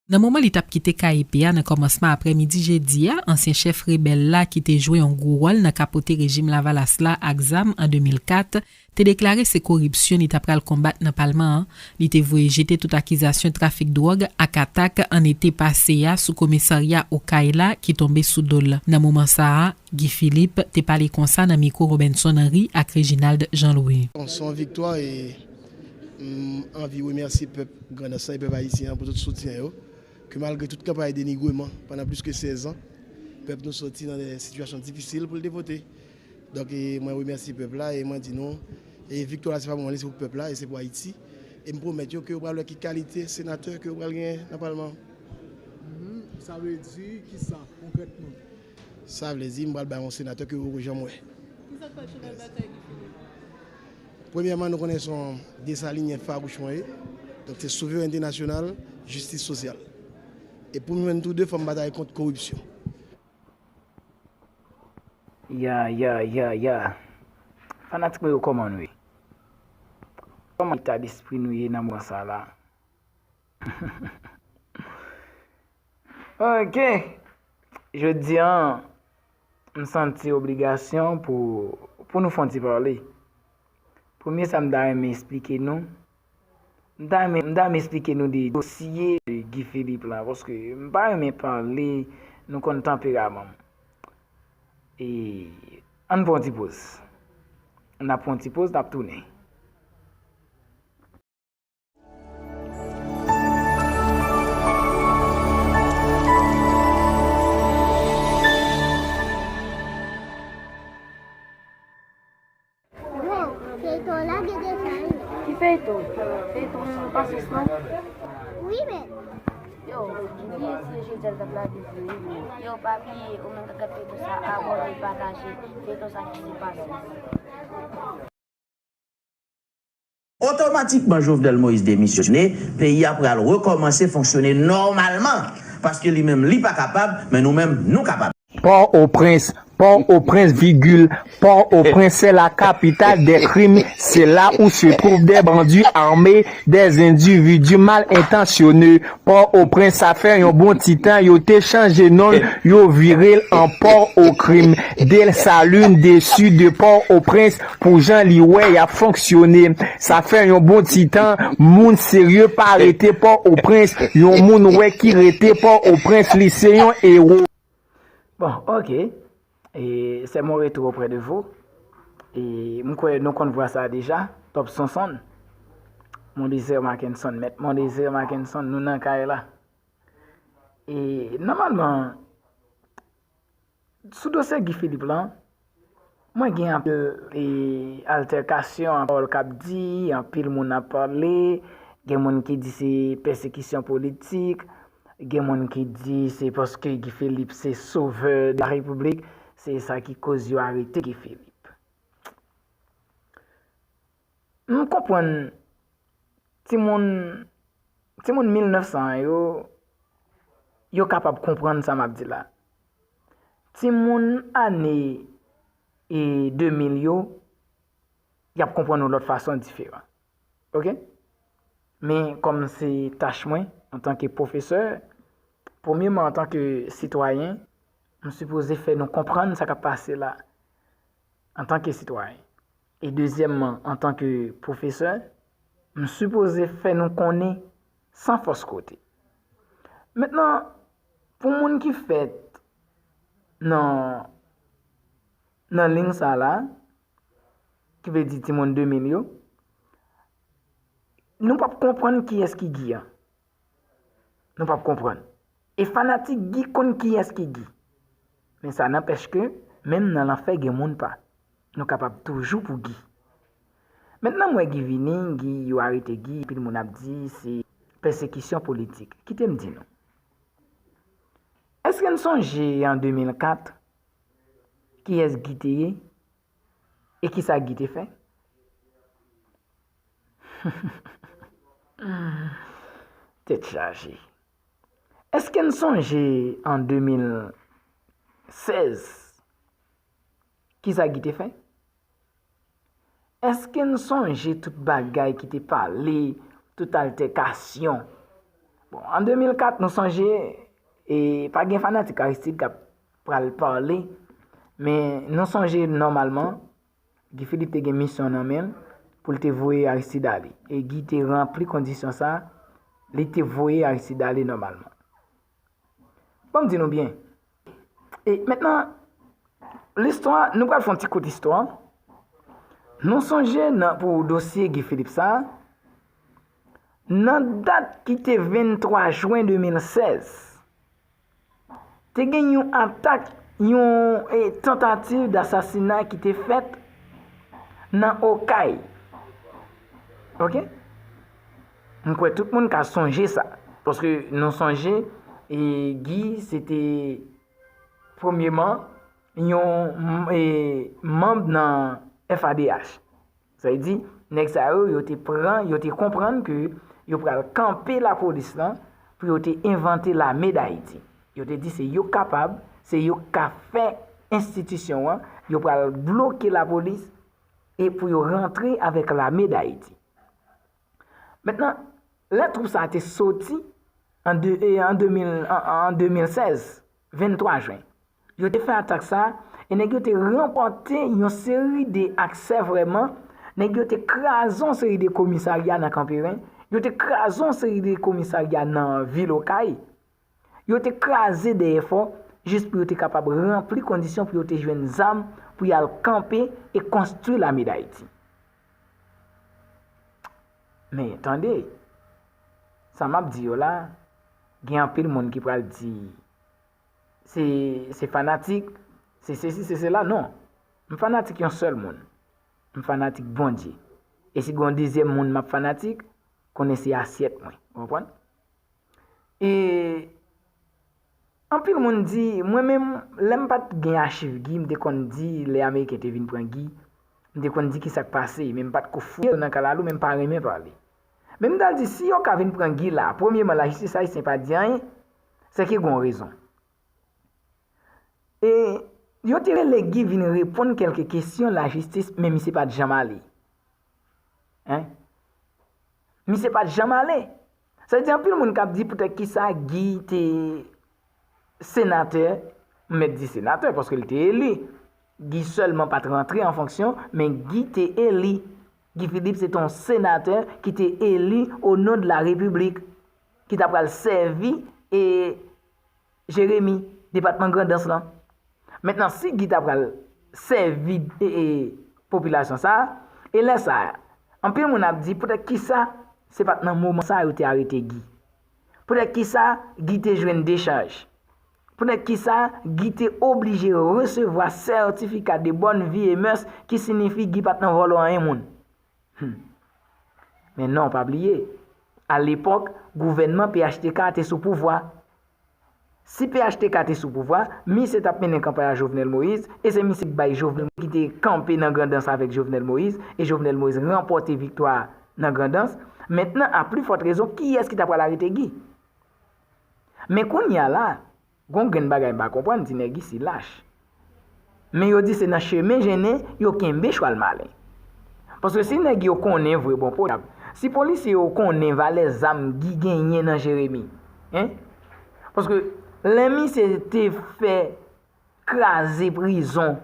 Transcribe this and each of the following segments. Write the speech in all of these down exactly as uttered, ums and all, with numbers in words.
Nan moman li t ap kite K E P a nan kòmansman aprèmidi jedi a, ansyen chèf rebèl la ki te jwe yon gwo wòl nan kapote rejim Lavalas la ak zam an de mil kat, te deklare se koripsyon li ta pral konbat nan palman an. Li te voye jete tout akizasyon trafik dwòg ak atak an ete pase a sou komisarya Okay la ki tonbe sou do l. Nan moman sa a, Guy Philippe te pale konsa nan mikwo Robenson Henry ak Reginald Jean Louis. Se yon viktwa e m anvi remèsye pèp Grandans lan e pèp ayisyen an pou tout soutyen yo, ke malgre tout kanpay denigreman pandan plis ke sèz an, pèp nou soti nan de sitiyasyon difisil pou l te vote. Donk, e, mwen remèsye pèp la e mwen di nou, e, viktwa la se pa pou mwen, li se pou pèp la e se pou Ayiti. E m pwomèt yo ke yo pral wè ki kalite senatè ke yo pral genyen nan palman an. Mhm. Sa vle di kisa konkrètman? Sa vle di m pral bay yon senatè ke yo poko janm wè. Kisa k pral chanje batay Guy Philippe? Premyèman, nou konnen se yon Desalinyen fawouch mwen ye. Donk, se souverènte nasyonal, jistis sosyal. E pou m jwenn tou de, fò m batay kont koripsyon. Ya, ya, ya, ya. Fanatik mwen yo, kòman nou ye? Kòman eta despri nou ye nan moman sa la? Ok. Jodi a, m santi obligasyon pou, pou nou fè yon ti pale. Premye sa m ta renmen esplike nou, m ta renmen, m ta renmen esplike nou de dosye Guy Philippe la, paske m pa renmen pale, nou konn tanperaman m. E, ann pran yon ti poz. N ap pran yon ti poz, n ap tounen. Yo, feyton la gen detay. Ki feyton? Feyton Pasyans lan? Wi, men. Yo, m bliye si jodi a l t ap lage vre wi, men. Yo, pa bliye, ou menm k ap gad feyton sa, abòne, pataje. Feyton sa ki se Pasyans. Otomatikman, Jovenel Moïse demisyone, peyi a pral rekòmanse fonksyone nòmalman, paske li menm, li pa kapab, men nou menm, nou kapab. Pòtoprens, Pòtoprens, virgule, Port-au-Prince, c'est la capitale des crimes, c'est là où se trouvent des bandits armés, des individus mal intentionnés. Port-au-Prince, sa fè yon bon ti tan, yo te chanje non l, yo vire l an Port-au-Crime. Dessalines déçu de Port-au-Prince, pou jan li wè y ap fonksyone. Sa fè yon bon ti tan, moun serye pa rete Port-au-Prince. Yon moun wè ki rete Port-au-Prince, li se yon ewo. Bon, ok. E, c'est mon retour auprès de vous. E, m kwè nou konn vwa sa deja, Top Sonson. Mon Désir Mackenson, mèt Mon Désir Mackenson, nou nan kay la. E, nòmalman, sou dosye Guy Philippe lan, mwen gen anpil, e, altèkasyon, anpil pawòl k ap di, anpil moun ap pale, gen moun ki di se pèsekisyon politik, gen moun ki di se paske Guy Philippe se sauveur de la République, se sa ki koz yo arete Guy Philippe. M konprann timoun, timoun mil nèf san an yo, yo kapab konprann sa m ap di la. Timoun ane, e, de mil yo, y ap konprann yon lòt fason diferan. Ok? Men kòm se tach mwen, antanke pwofesè, premyeman antanke sitwayen, m sipoze fè nou konprann sa k ap pase la, antanke sitwayen. E dezyèmman, antanke pwofesè, m sipoze fè nou konnen san fòs kote. Mentnan, pou moun ki fèt nan, nan liy sa la, ki vle di timoun de mil yo, nou p ap konprann kiyès ki Guy an. Nou p ap konprann. E fanatik Guy konn kiyès ki Guy. Men sa nanpèch ke, menm nan lanfè gen moun pa. Nou kapab toujou pou Guy. Mentnan m wè Guy vini, Guy, yo arete Guy, anpil moun ap di se pèsekisyon politik. Kite m di nou. Èske n sonje an de mil kat, kiyès Guy te ye? E kisa Guy te fè? Tèt chaje. Èske n sonje an de mil sèz, kisa Guy te fè? Èske n sonje tout bagay ki te pale, tout altèkasyon Bon, an de mil kat, nou sonje, e pa gen fanatik Aristide k ap pral pale, men nou sonje nòmalman, Guy Philippe te gen misyon nan men l pou l te voye Aristide ale. E Guy te ranpli kondisyon sa, li te voye Aristide ale nòmalman. Ban m di nou byen. E mentnan, listwa, nou pral fè yon ti kout istwa. Nou sonje nan, pou dosye Guy Philippe sa, nan dat ki te venntwa jen de mil sèz, te gen yon atak, yon, e, tantativ dasasinay ki te fèt nan Okay. Oke? M kwè tout moun ka sonje sa. Paske nou sonje, e, Guy, se te premyeman yon, e, manm nan F A D H. Sa vle di, nèg sa yo, yo te pran, yo te konprann ke yo pral kanpe lapolis lan pou yo te envante lame Dayiti. Yo te di se yo kapab, se yo k ka fè enstitisyon an, yo pral bloke lapolis e pou yo rantre avèk lame Dayiti. Mentnan, lè twoup sa a te soti an de, e, an de mil, an, an de mil sèz, venntwa jen, yo te fè atak sa a, e nèg yo te ranpòte yon seri de aksè vrèman, nèg yo te kraze yon seri de komisarya nan Kanperen, yo te kraze yon seri de komisarya nan vil Okay, yo te kraze dèyè fò, jis pou yo te kapab ranpli kondisyon pou yo te jwenn zam pou y al kanpe e konstwi lame Dayiti. Men, tande, sa m ap di yo la, gen anpil moun ki pral di, se, se fanatik, se sesi, se sela. Non. M fanatik yon sèl moun. M fanatik Bondye. E si gen yon dezyèm moun m ap fanatik, konnen se asyèt mwen. Ou konprann? E anpil moun di, mwen menm, lè m pa t gen achiv Guy, m te konn di lè Ameriken te vin pran Guy, m te konn di ki sa k pase, men m pa t ko fouye nan kalalou, men m pa renmen pale. Men m t al di, si yo ka vin pran Guy la, premyeman, lajistis ayisyen pa di anyen, se ke gen yon rezon. E yo te rele Guy vin reponn kèlke kesyon lajistis, men misye pa t janm ale. Hein? Misye pa t janm ale. Sa vle di, anpil moun k ap di poutèt kisa Guy te senatè, m mèt di senatè, paske l te eli. Guy sèlman pa t rantre an fonksyon, men Guy te eli. Guy Philippe se te yon senatè ki te eli au nom de la République, ki ta pral sèvi, e, Jeremi, depatman Grandans lan. Mentnan, si Guy ta pral sèvi, e, e, popilasyon sa a, e lè sa a, anpil moun ap di, poutèt kisa se pa t nan moman sa a yo te arete Guy? Poutèt kisa Guy te jwenn dechaj? Poutèt kisa Guy te oblije resevwa certificat de bonne vie et mœurs, ki siyifi Guy pa t nan vòlò anyen moun? Hmm. Men non, pa bliye, alepòk, gouvènman P H T K te sou pouvwa. Si P H T K te sou pouvwa, misye t ap mennen kanpay a Jovenel Moïse, e se misye ki bay Jovenel, ki te kanpe nan Grandans avèk Jovenel Moïse, e Jovenel Moïse ranpòte viktwa nan Grandans. Mentnan, a pli fòt rezon, kiyès ki ta pral arete Guy? Men kounye a la, gon grenn bagay m pa konprann, ti nèg isi lach. Men yo di se nan chemen jennen yo kenbe chwal malen. Paske si nèg yo konnen vre, bon, podyab, si polisye yo konnen valè zam Guy genyen nan Jeremi, hein? Paske lè misye te fè kraze prizon,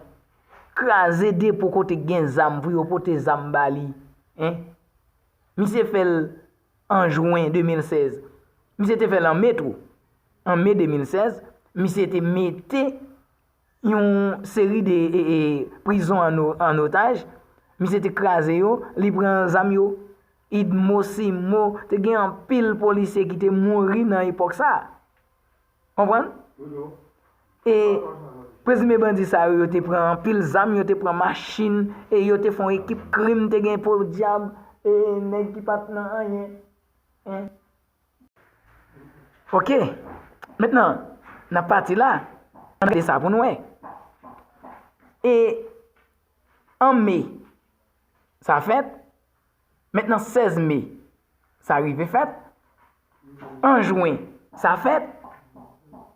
kraze depo kote gen zam pou yo pote zam ba li, hein? Misye fè l an jwen de mil sèz. Misye te fè l an me tou. An me de mil sèz, misye te mete yon seri de, e, e, prizon an o-, an otaj. Misye te kraze yo, li pran zam yo. Idmo, Simo, te gen anpil polisye ki te mouri nan epòk sa a. Konprann? E prezime bandi sa yo, yo te pran anpil zam, yo te pran machin, e yo te fè yon ekip krim, te gen podyab, e nèg ki pa t nan anyen. Hein? Oke. Mentnan, n ap pati la, ann gade sa pou n wè. E an me, sa fèt. Mentnan, sèz me, sa rive fèt. An jwen, sa fèt.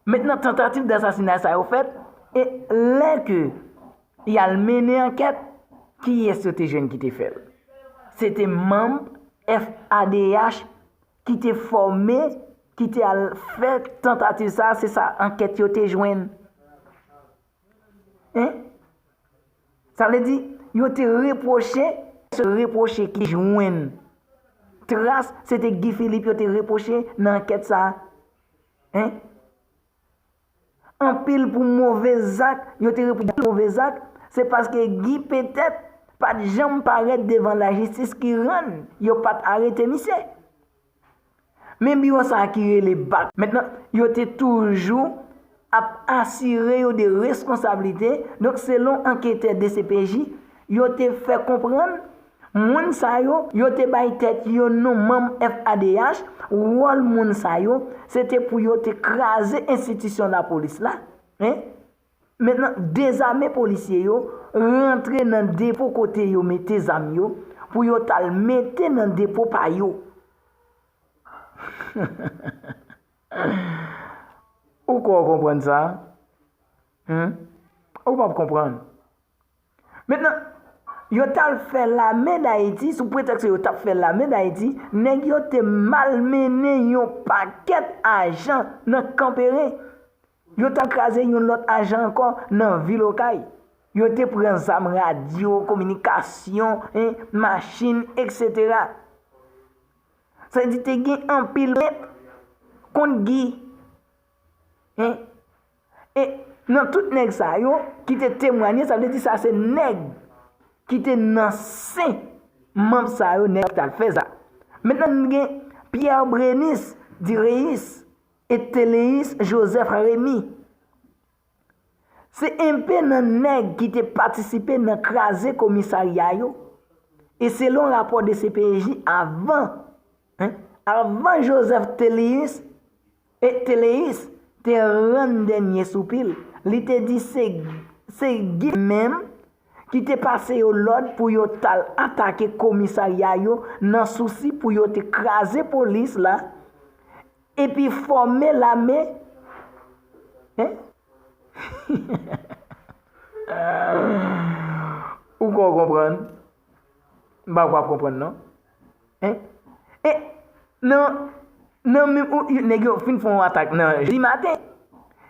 Mentnan, tantativ dasasinay sa yo fèt. E lè ke y al mennen ankèt, kiyès yo te jwenn ki te fè l? Se te manm F A D H ki te fòme ki te al fè tantativ sa a, se sa ankèt yo te jwenn. Hein? Sa vle di, yo te repwoche, se repwoche ki jwenn tras, se te Guy Philippe yo te repwoche nan ankèt sa a. Hein? Anpil pou move zak, yo te repwoche move zak, se paske Guy petèt pa t janm parèt devan lajistis ki rann yo pa t arete misye. Men biwo sa a ki rele bak mentnan, yo te toujou ap asire yo de reskonsablite. Donk, selon anketè D C P J, yo te fè konprann moun sa yo, yo te bay tèt yo non manm F A D H. Wòl moun sa yo, se te pou yo te kraze enstitisyon lapolis la. Hein? Mentnan, dezame polisye yo, rantre nan depo kote yo mete zam yo, pou yo t al mete nan depo pa yo. Ou kwè w konprann sa? Hmm? Ou p ap konprann. Mentnan, yo t al fè lame Dayiti, sou pretèks yo t ap fè lame Dayiti, nèg yo te malmennen yon pakèt ajan nan Kanperen. Yo t al kraze yon lòt ajan ankò nan vil Okay. Yo te pran zam radyo, kominikasyon, hein, machin, etsetera. Sa vle di te gen anpil plent kont Guy. Hein? E nan tout nèg sa yo ki te temwanye, sa vle di sa se nèg ki te nan sen manm sa yo, nèg ki t al fè sa. Mentnan, nou gen Pierre Brenis Direis e Teleis Joseph Remy. Se enpe nan nèg ki te patisipe nan kraze komisarya yo. E selon rapò D C P J, avan, hein, avan Joseph Teleis, e Teleis te rann dènye soupi l, li te di se, se Guy menm ki te pase yo lòd pou yo t al atake komisarya yo nan sousi pou yo te kraze polis la, epi fòme lame. Hein? Ou kwè w konprann? M pa kwè w ap konprann, non. Hein? E nan, nan menm, ou, nèg yo fin fè yon atak nan jedi maten.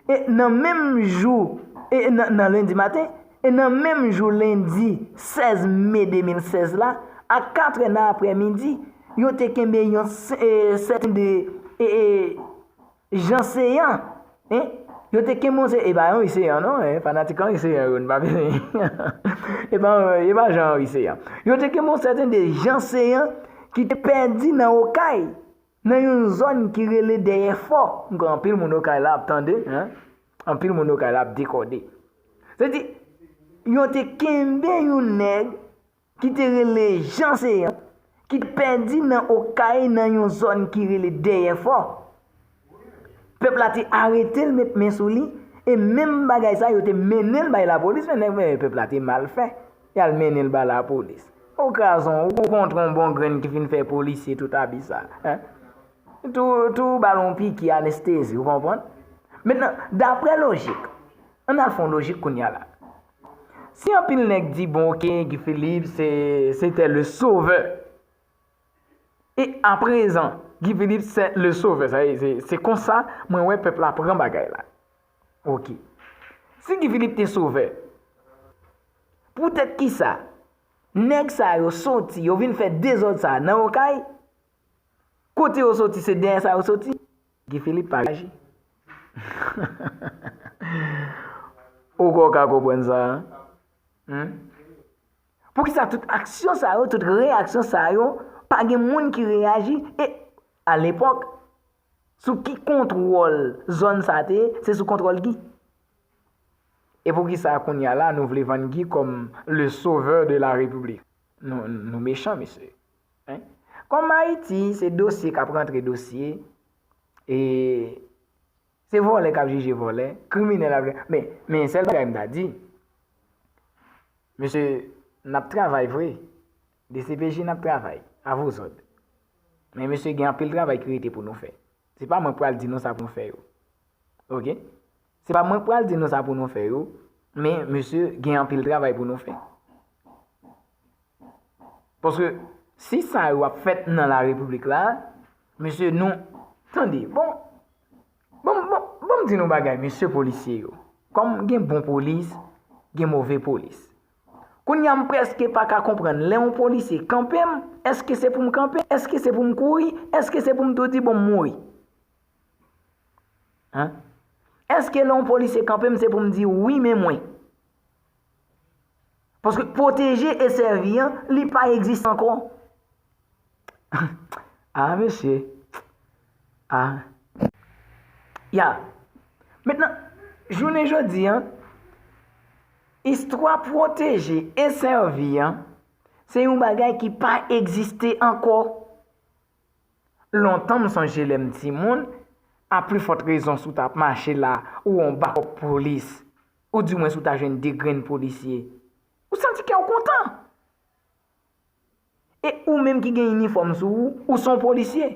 E nan menm jou, e nan, nan lendi maten, e nan menm jou lendi sèz me de mil sèz la, a katrè nan aprèmidi, yo te kenbe yon s-, e, sèten de, e, e, Jean Céant, hein? Yo te kenbe yon se-, e pa yon Oseyan non, hein? Fanatik an Oseyan yo, n pa bezwen. E pa, e pa Jean Oseyan. Yo te kenbe yon sèten de Jean Céant ki te pèdi nan Okay, nan yon zòn ki rele Dèyè Fò. M kwè anpil moun Okay la ap tande, hein? Anpil moun Okay la ap dekòde. Se di, yo te kenbe yon nèg ki te rele Jean Céant, ki te pèdi nan Okay nan yon zòn ki rele Dèyè Fò. Pèp la te arete l, met men sou li, e menm bagay sa, yo te mennen l bay lapolis, men nèg, men pèp la te mal fè. Y al mennen l bay lapolis. Ou kraze yon, ou kontre yon bon grenn ki fin fè polisye tout abi sa, hein? Tou, tou ba l yon piki anestezi, ou konprann? Mentnan, daprè lojik, ann al fè yon lojik kounye a la. Si anpil nèg di, bon, oke, Guy Philippe, se, se te le sauveur. E aprezan, Guy Philippe, se le sauveur. Sa, se, se konsa, mwen wè pèp la pran bagay la. Oke. Si Guy Philippe te sovè, poutèt kisa nèg sa yo soti, yo vin fè dezòd sa nan Okay? Kote yo soti, se dèyè sa yo soti. Guy Philippe pa reyaji. Ou kwè w ka konprann sa, hein? Hmm? Poukisa tout aksyon sa yo, tout reyaksyon sa yo, pa gen moun ki reyaji? E alepòk, sou ki kontwòl zòn sa te ye? Se sou kontwòl Guy. E poukisa kounye a la nou vle vann Guy kòm le sauveur de la République? Nou, nou mechan, mesye. Hein? Kòm Ayiti, se dosye k ap rantre dosye, e se vòlè k ap jije vòlè, kriminèl ap, men, men sèl bagay m ta di, mesye, n ap travay vre. D C P J, n ap travay. A vos òd. Men mesye, gen anpil travay ki rete pou nou fè. Se pa mwen k pral di nou sa pou nou fè yo. Oke? Se pa mwen k pral di nou sa pou nou fè yo, men mesye, gen anpil travay pou nou fè. Paske si sa yo ap fèt nan larepiblik la, mesye, nou, Tande, bon, bon, bon, bon, m di nou bagay, mesye polisye yo. Kòm gen bon polis, gen move polis. Kounye a, m prèske pa ka konprann, lè yon polisye kanpe m, èske se pou m kanpe? Èske se pou m kouri? Èske se pou m tou di, bon, m mouri? Hein? Èske lè yon polisye kanpe m, se pou m di, wi, men mwen? Paske pwoteje e sèvi an, li pa egziste ankò. Ah, mesye. Ah. Ya. Mentnan, jounen jodi an, istwa pwoteje e sèvi an, se yon bagay ki pa egziste ankò. Lontan, m sonje lè m timoun, a pli fòt rezon, si w t ap mache la, ou wè yon bakòp polis, oudimwens ou ta jwenn de grenn polisye, ou santi kè w kontan. E ou menm ki gen inifòm sou ou, ou se yon polisye.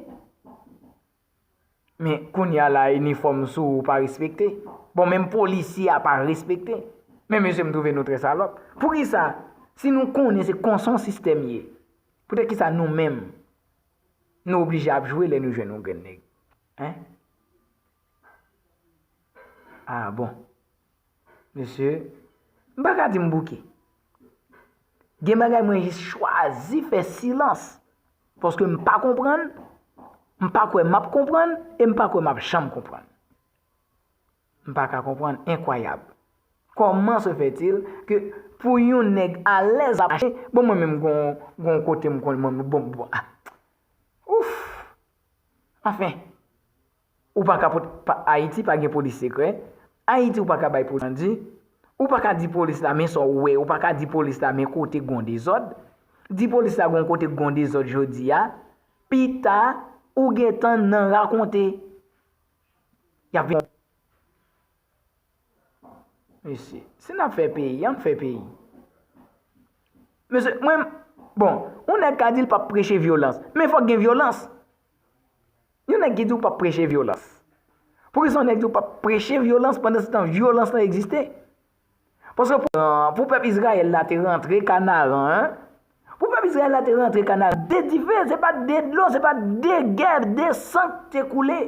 Men kounye a la, inifòm sou ou pa respekte. Bon, menm polisye a pa respekte. Men mesye, m twouve nou trè salòp. Poukisa? Si nou konnen se konsa yon sistèm ye, poutèt kisa nou menm, nou oblije ap jwe lè nou jwenn yon grenn nèg? Hein? Ah, bon. Mesye, m pa ka di m bouke. Gen bagay mwen jis chwazi fè silans. Paske m pa konprann, m pa kwè m ap konprann, e m pa kwè m ap janm konprann. M pa ka konprann, enkwayab. Comment se fait-il que pou yon nèg alèz ap mache, bon, mwen menm gon, gon kote m konn, mwen, bon, bon, ah. Ouf! Anfen, ou pa ka pot-, pa, Ayiti pa gen polis sekrè. Ayiti ou pa ka bay polis mandi. Ou pa ka di polis la men sa w wè, ou pa ka di polis la men kote gon dezòd. Di polis la gon kote gon dezòd jodi a, pita ou gentan nan rakonte. Y ap vin Mesye, si n ap fè peyi, ann fè peyi. Mesye, mwen, bon, yon nèg ka di l p ap preche vyolans, men fòk gen vyolans. Yon nèg ki di w p ap preche vyolans. Poukisa yon nèg di w p ap preche vyolans pandan se tan vyolans lan egziste? Paske pou, pou pèp Izrayèl la te rantre Kanaran, en, pou pèp Izrayèl la te rantre Kanaran, de dife, se pa de dlo, se pa de gè, de san k te koule.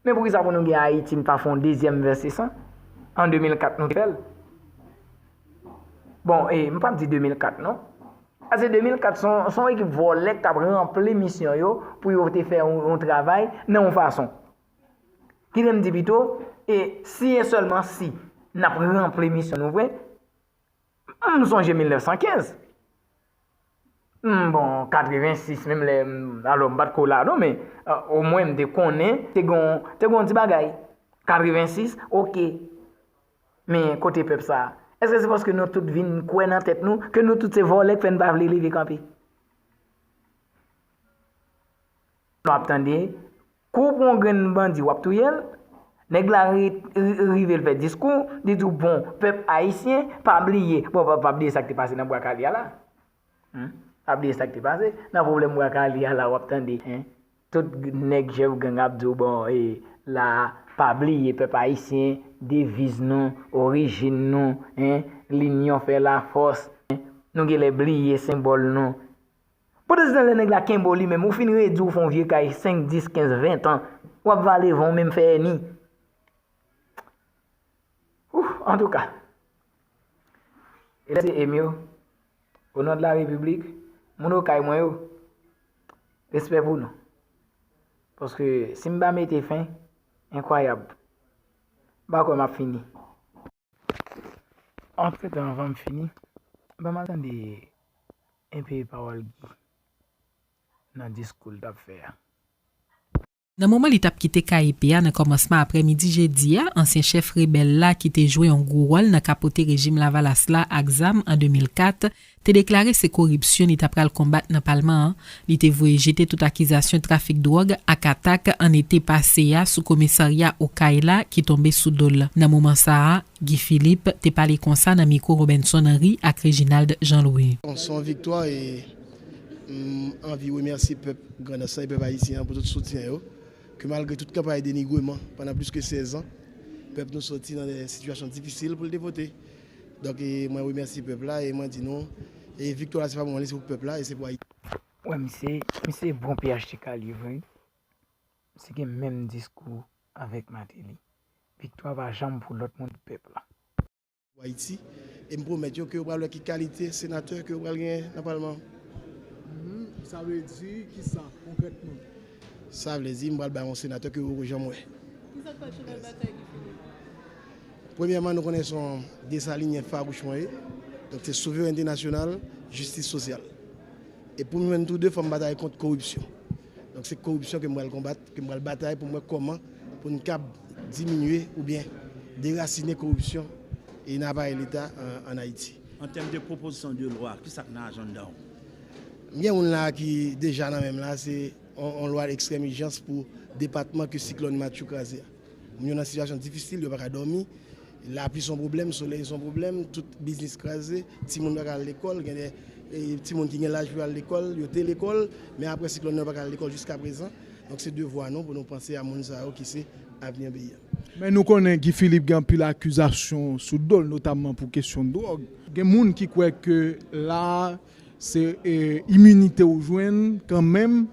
Men poukisa pou nou gen Ayiti, n pa fè yon dezyèm vèse san? An de mil kat nou te fè l. Bon, e, m p ap di de mil kat non. Paske de mil kat se yon, se yon ekip vòlè k t ap ranpli misyon yo pou yo te fè yon, yon travay nan yon fason. Kite m di pito, e si e sèlman si n ap ranpli misyon nou vre, M sonje mil nèf san kenz. M, bon, katrevensis, menm lè, m, alò, m pa t ko la non, men, euh, omwen m te konnen, te gon, te gon ti bagay. Katrevensis, oke. Men kote pèp sa a? Èske se paske nou tout vin kwè nan tèt nou, ke nou tout se vòlè k fè n pa vle leve kanpe? Nou ap tande, kou w pran yon grenn bandi, w ap touye l. Nèg la ri-, ri-, rive l fè diskou, li di w, bon, pèp ayisyen, pa bliye. Bon, pa, pa bliye sa k te pase nan Bwa Kale a la. Hmm? Pa bliye sa k te pase. Nan pwoblèm Bwa Kale a la, w ap tande, en. Tout nèg chèf gang ap di w, bon, e, la, pa bliye pèp ayisyen, deviz nou, orijin nou, en, linyon fè lafòs, en. Nou genlè bliye senbòl nou. Pandan se tan lè nèg la kenbe w li menm, ou fin redi w fè yon vye kay senk, dis, kenz, ven tan, w ap vale van w menm fè èni. Ouf, antouka. E lè se M yo, o non de la repiblik, moun Okay mwen yo, respè pou nou. Paske si m pa mete fen, enkwayab, m pa kwè m ap fini. Antretan, anvan m fini, ban m al tande enpe pawòl Guy nan diskou l t ap fè a. Nan moman li t ap kite K E P a nan kòmansman aprèmidi jedi a, ansyen chèf rebèl la ki te jwe yon gwo wòl nan kapote rejim Lavalas la ak zam an de mil kat, te deklare se koripsyon li ta pral konbat nan palman an. Li te voye jete tout akizasyon trafik dwòg ak atak an ete pase a sou komisarya Okay la ki tonbe sou do l. Nan moman sa a, Guy Philippe te pale konsa nan mikwo Robenson Henry ak Reginald Jean Louis. Se yon viktwa e m anvi remèsye pèp Grandans lan e pèp ayisyen an pou tout soutyen yo. Ke malgre tout kanpay denigreman pandan plis ke sèz an, pèp nou soti nan de sitiyasyon difisil pou l te vote. Donk, e, mwen remèsye pèp la e mwen di nou, e, viktwa la se pa pou mwen, se pou pèp la e se pou Ayiti. Wè, misye, misye bon P H T K li ye vre. Misye gen menm diskou avèk Martelly. Viktwa pa janm pou lòt moun, pèp la. Ayiti. E m pwomèt yo ke yo pral wè ki kalite senatè ke yo pral genyen nan palman an. Mhm. Sa vle di kisa konkrètman? Sa vle di m pral bay yon senatè ke yo poko janm wè. Kisa k pral chanje batay Guy Philippe? Premyèman, nou konnen se yon Desalinyen fawouch mwen ye. Donk, se souverènte nasyonal, jistis sosyal. E pou m jwenn tou de, fò m batay kont koripsyon. Donk, se koripsyon ke m pral konbat, ke m pral batay pou m wè kòman pou n kab diminye oubyen derasinen koripsyon e nan aparèy Leta an, ann Ayiti. An tèm de pwopozisyon de lwa, kisa k nan ajanda w? M gen youn la ki deja nan men m la, se yon, yon lwa ekstrèm ijans pou depatman ke siklòn Matthew kraze a. Moun yo nan sitiyasyon difisil, yo pa ka dòmi. Lapli se yon pwoblèm, solèy se yon pwoblèm, tout biznis kraze, timoun pa ka al lekòl, gen de, e, timoun ki gen laj pou yo al lekòl, yo te lekòl, men apre siklòn nan, yo pa ka al lekòl jiskaprezan. Donk, se devwa nou pou nou panse a moun sa yo ki se avni peyi a. Men nou konnen Guy Philippe gen anpil akizasyon sou do l, notamman pou kesyon dwòg. Gen moun ki kwè ke la, se, e, iminite ou jwenn kanmenm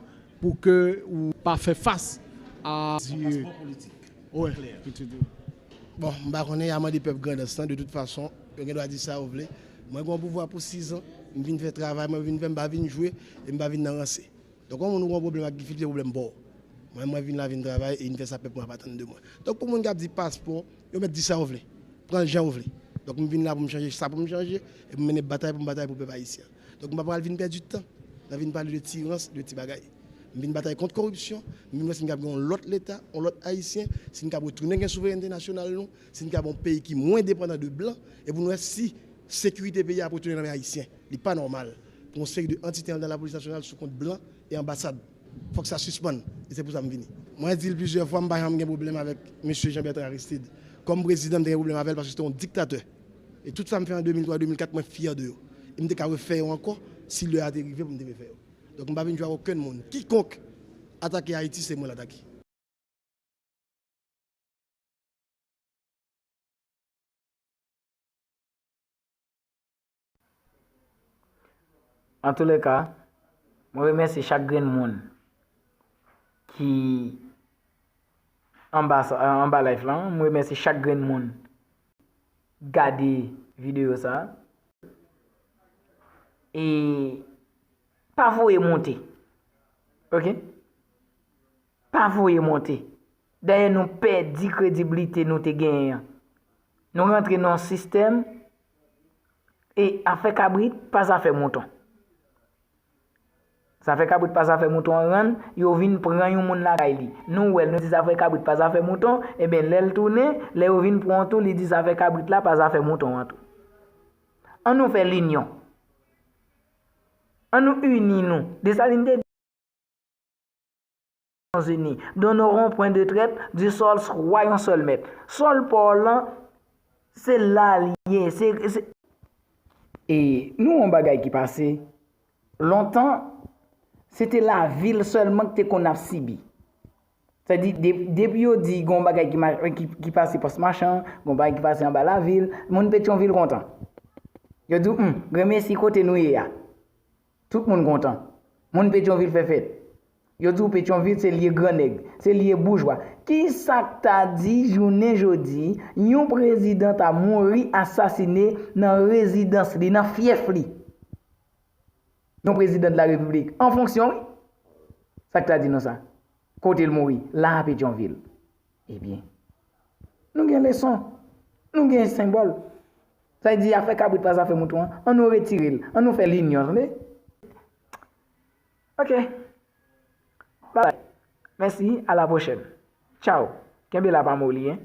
pou ke ou pa fè fas a, paspò politik. Wè. Klè. Bon, m pa konnen, y a mande pèp Grandans lan, de tout fason, yo gen dwa di sa yo vle. Mwen gen yon pouvwa pou sis an, m vin fè travay mwen, vin fè, m pa vin jwe, e m pa vin nan ranse. Donk, yon moun ou gen yon pwoblèm ak Guy Philippe, se pwoblèm pa w. Mwen, mwen vin la, vin travay, e vin fè sa pèp mwen ap atann de mwen. Donk, pou moun k ap di paspò, yo mèt di sa yo vle. Pran l jan yo vle. Donk, m vin la pou m chanje sa pou m chanje, e pou m mennen batay pou m batay pou pèp ayisyen an. Donk, m pa pral vin pèdi tan nan vin pale de ti rans, de ti bagay. M vin batay kont koripsyon, m vin wè si m kab gen yon lòt Leta, yon lòt Ayisyen, si n kab retounen gen souverènte nasyonal nou, si n kab yon peyi ki mwen depandan de blan, e pou n wè si sekirite peyi a ap retounen nan men Ayisyen. Li pa nòmal pou yon seri de antite anndan lapolis nasyonal sou kont blan e anbasad. Fòk sa sispann, e se pou sa m vini. Mwen di l plizyè fwa, m pa janm gen pwoblèm avèk mesye Jean Bertrand Aristide. Kòm prezidan, m te gen pwoblèm avè l paske se te yon diktatè. E tout sa m fè an de mil twa, de mil kat, mwen fyè de yo. E m te ka refè yo ankò si lè a te rive pou m te refè yo. Donk, m pa vin jwe ak okenn moun. Kikonk atake Ayiti, se mwen l atake. Antoulèka, mwen remèsye chak grenn moun ki anba sa, anba live lan. Mwen remèsye chak grenn moun gade videyo sa. E pa voye monte. Oke? Pa voye monte. Dayè nou pèdi kredibilite nou te genyen an. Nou rantre nan yon sistèm e afè kabrit pa zafè mouton. Zafè kabrit pa zafè mouton an rann yo vin pran yon moun lakay li. Nou wè l, nou di zafè kabrit pa zafè mouton, ebyen lè l tounen, lè yo vin pran w tou, li di zafè kabrit la pa zafè mouton an tou. An nou fè linyon. An nou ini nou. Desalin te di Nations Unies, nous n'aurons point de traite, du sol soyons seuls maîtres. Sòl pa w lan, se la l ye. Se, se... E nou yon bagay ki pase lontan, se te lavil sèlman ki te konn ap sibi. Sa di, de-, depi yo di gon bagay ki, ma-, ki, ki pase Pòs Machan, gon bagay ki pase anba lavil, moun Petyonvil kontan. Yo di w, "Hum, granmesi kote nou ye a." Tout moun kontan. Moun Petyonvil fè fèt. Yo di w Petyonvil se lye gran nèg, se lye boujwa. Kisa k ta di jounen jodi, yon prezidan ta mouri asasine nan rezidans li, nan fyèf li? Yon prezidan de la repiblik, an fonksyon, wi. Sa k ta di nou sa? Kote l mouri? La a Petyonvil. Ebyen, nou gen leson, nou gen senbòl. Sa vle di afè kabrit pa zafè mouton an, an nou retire l, an nou fè linyon, tande? Oke. Babay. Mèsi, a la pwochèn. Tchaw. Kenbe la pa moli, en.